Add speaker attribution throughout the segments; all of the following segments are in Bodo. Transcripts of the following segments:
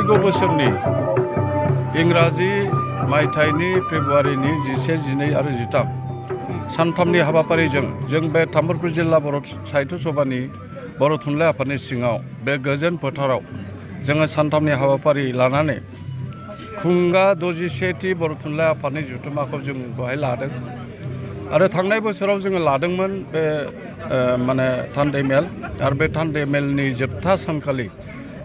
Speaker 1: फैगौ बोसोरनि इंराजि मायथाइनि फेब्रुवारिनि 11, 12 आरो 13 सानथामनि हाबाफारिजों जों बे तामुलपुर जिल्ला बर' साहित्य सभानि बर' थुनलाइ आफादनि सिङाव बे गोजोन फोथाराव जोङो सानथामनि हाबाफारि लानानै खुंगा 61थि बर' थुनलाइ आफादनि जथुम्माखौ जों बेवहाय लादों आरो थांनाय बोसोराव जोङो लादोंमोन बे थान्दै मेल आरो बे थान्दै मेलनि जोबथा सानखालि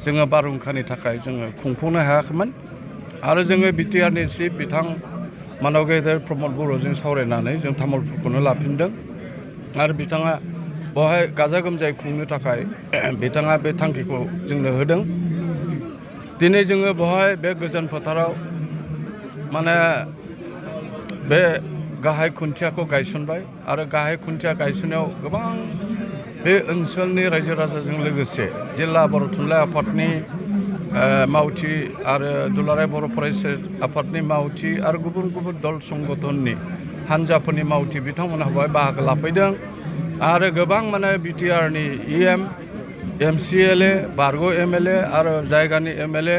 Speaker 1: जोङो बारहुंखानि थाखाय जोङो खुंफुंनो हायाखैमोन आरो जोङो बिटिआरनि चिफ बिथां मानव गेदेर प्रमद बर'जों सावरायनानै जों तामुलपुरखौनो लाफिनदों आरो बिथाङा बेवहाय गाजा गोमजायै खुंनो थाखाय बिथाङा बे थांखिखौ जोंनो होदों। दिनै जोङो बेवहाय बे गोजोन फोथाराव बे गाहाय खुन्थियाखौ गायसनबाय आरो गाहाय खुन्थिया गायसननायाव गोबां बे ओनसोलनि रायजो राजाजों लोगोसे जिल्ला बर' थुनलाइ आफादनि मावथि आरो दुलाराय बर' फरायसा आफादनि मावथि आरो गुबुन गुबुन दल संगठननि हान्जाफोरनि मावथि बिथांमोनहा बेवहाय बाहागो लाफैदों आरो गोबां बिटिआरनि इएम एमसिएलए बारग' एमएलए आरो जायगानि एमएलए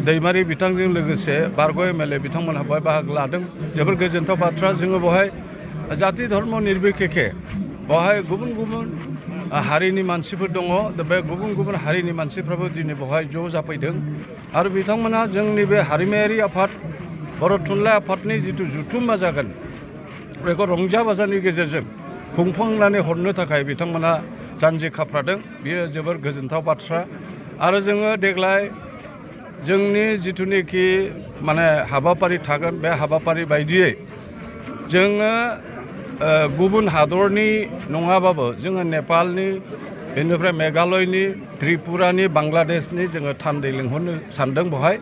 Speaker 1: दैमारि बिथांजों लोगोसे बारग' एमएलए बिथांमोनहा बेवहाय बाहागो लादों। जोबोर गोजोनथाव बाथ्रा। जोङो बेवहाय जाति धर्म निर्बिखेखे बेवहाय गुबुन गुबुन हारिनि मानसिफोर दङ। बे गुबुन गुबुन हारिनि मानसिफ्राबो दिनै बेवहाय ज' जाफैदों आरो बिथांमोनहा जोंनि बे हारिमायारि आफाद बर' थुनलाइ आफादनि जिथु जथुम्मा जागोन बेखौ रंजा बाजानि गेजेरजों खुंफुंनानै हरनो थाखाय बिथांमोनहा जानजि खाफ्रादों। बियो जोबोर गोजोनथाव बाथ्रा आरो जोङो देग्लाय जोंनि जिथुनिखि हाबाफारि थागोन बे हाबाफारि बायदियै जोङो गुबुन हादरनि नङाबाबो जोङो नेपालनि बेनिफ्राय मेघालयनि त्रिपुरानि बांलादेशनि जोङो थान्दै लिंहरनो सानदों बेवहाय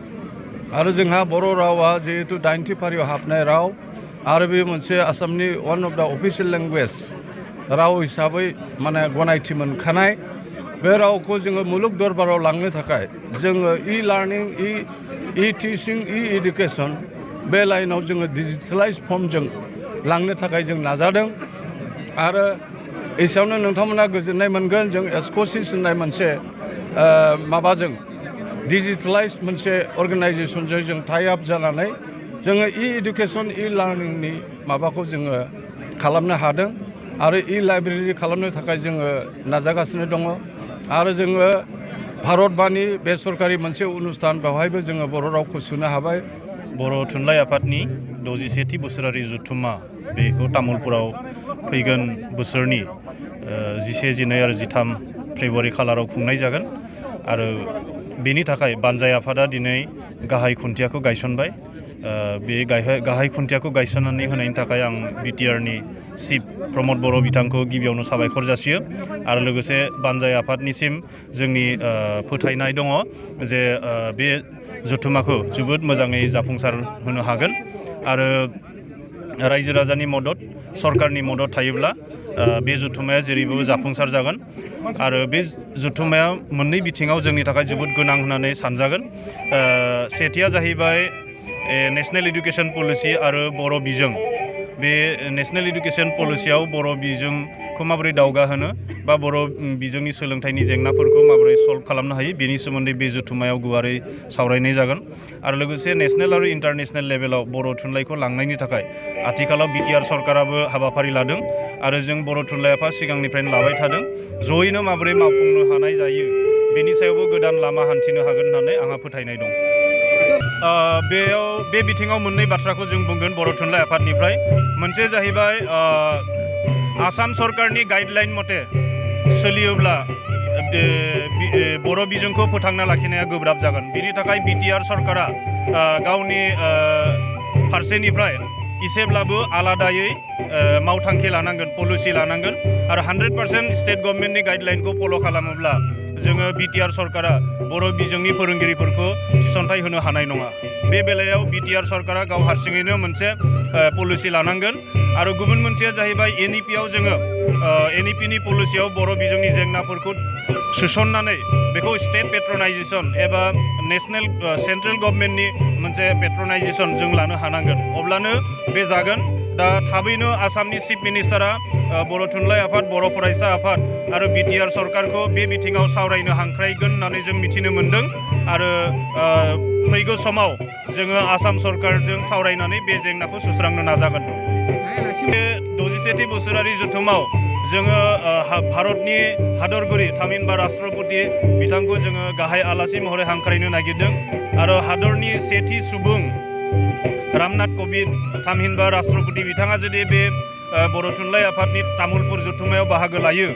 Speaker 1: आरो जोंहा बर' रावा जिहेतु 90 फारियाव हाबनाय राव आरो बे मोनसे आसामनि one of the official language राव हिसाबै गनायथि मोनखानाय बे रावखौ जोङो मुलुग दरबाराव लांनो थाखाय जोङो इ-लार्निं इ-टिचिं इ-इडुकेसन बे लाइनाव जोङो डिजिटेलाइज फर्मजों लांनो थाखाय जों नाजादों आरो एसेयावनो नोंथांमोना गोजोननाय मोनगोन। जों एस्क'सिस होननाय मोनसे माबाजों डिजिटेलाइज मोनसे अर्गेनाइजेसनजों जों टाइ आप जानानै जोङो इ-इडुकेसन इ-लार्निंनि माबाखौ जोङो खालामनो हादों आरो इ-लाइब्रेरि खालामनो थाखाय जोङो नाजागासिनो दङ आरो जोङो भारतबाणी बे सरकारि मोनसे अनुस्थान बेवहायबो जोङो बर' रावखौ सोनो हाबाय।
Speaker 2: बर' थुनलाइ आफादनि 61थि बोसोरारि जथुम्मा बेखौ तामुलपुराव फैगोन बोसोरनि 11, 12 आरो 13 फेब्रुवारि खालाराव खुंनाय जागोन आरो बेनि थाखाय बानजाय आफादा दिनै गाहाय खुन्थियाखौ गायसनबाय। बे गाहाय खुन्थियाखौ गायसननानै होनायनि थाखाय आं बिटिआरनि चिफ प्रमद बर' बिथांखौ गिबियावनो साबायखर जासियो आरो लोगोसे बानजाय आफादनिसिम जोंनि फोथायनाय दङ जे बे जथुम्माखौ जोबोद मोजाङै जाफुंसार होनो हागोन आरो रायजो राजानि मदद सरकारनि मदद थायोब्ला बे जथुम्माया जेरैबो जाफुंसार जागोन आरो बे जथुम्माया मोननै बिथिङाव जोंनि थाखाय जोबोद गोनां होननानै सानजागोन। सेथिया जाहैबाय नेशनेल इडुकेसन पलिसि आरो बर' बिजों। बे नेशनेल इडुकेसन पलिसियाव बर' बिजोंखौ माबोरै दावगाहोनो बा बर' बिजोंनि सोलोंथाइनि जेंनाफोरखौ माबोरै सल्भ खालामनो हायो बेनि सोमोन्दै बे जथुम्मायाव गुवारै सावरायनाय जागोन आरो लोगोसे नेशनेल आरो इन्टारनेशनेल लेभेलाव बर' थुनलाइखौ लांनायनि थाखाय आथिखालाव बिटिआर सरकाराबो हाबाफारि लादों आरो जों बर' थुनलाइ आफाद सिगांनिफ्रायनो लाबाय थादों। जयैनो माबोरै मावफुंनो हानाय जायो बेनि सायावबो गोदान लामा हान्थिनो हागोन होननानै आंहा फोथायनाय दं। बे बिथिङाव मोननै बाथ्राखौ जों बुंगोन बर' थुनलाइ आफादनिफ्राय। मोनसे जाहैबाय आसाम सरकारनि गाइडलाइन मथे सोलियोब्ला बर' बिजोंखौ फोथांना लाखिनाया गोब्राब जागोन। बिनि थाखाय बिटिआर सरकारा गावनि फारसेनिफ्राय एसेब्लाबो आलादायै मावथांखि लानांगोन, पलिसि लानांगोन आरो 100% स्टेट गभर्नमेन्टनि गाइडलाइनखौ फल' खालामोब्ला जोङो बिटिआर सरकारा बर' बिजोंनि फोरोंगिरिफोरखौ थिसनथाइ होनो हानाय नङा। बे बेलायाव बिटिआर सरकारा गाव हारसिङैनो मोनसे पलिसि लानांगोन आरो गुबुन मोनसेया जाहैबाय एनइपिआव जोङो एनइपिनि पलिसियाव बर' बिजोंनि जेंनाफोरखौ सोसननानै बेखौ स्टेट पेट्रनाइजेसन एबा नेशनेल सेन्ट्रेल गभर्नमेन्टनि मोनसे पेट्रनाइजेसन जों लानो हानांगोन। अब्लानो बे जागोन। दा थाबैनो आसामनि चिफ मिनिस्टारा बर' थुनलाइ आफाद, बर' फरायसा आफाद आरो बिटिआर सरकारखौ बे बिथिङाव सावरायनो हांख्रायगोन होननानै जों मिथिनो मोन्दों आरो फैगौ समाव जोङो आसाम सरकारजों सावरायनानै बे जेंनाखौ सुस्रांनो नाजागोन। बे 61थि बोसोरारि जथुमाव जोङो भारतनि हादरगिरि थामहिनबा राष्ट्रपति बिथांखौ जोङो गाहाय आलासि महरै हांख्रायनो नागिरदों आरो हादरनि सेथि सुबुं रामनाथ क'विंद थामहिनबा राष्ट्रपति बिथाङा जुदि बे बर' थुनलाइ आफादनि तामुलपुर जथुम्मायाव बाहागो लायो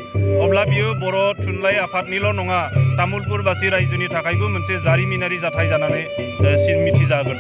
Speaker 2: अब्ला बियो बर' थुनलाइ आफादनिल' नङा तामुलपुरबासि रायजोनि थाखायबो मोनसे जारिमिनारि जाथाय जानानै मिथिजागोन।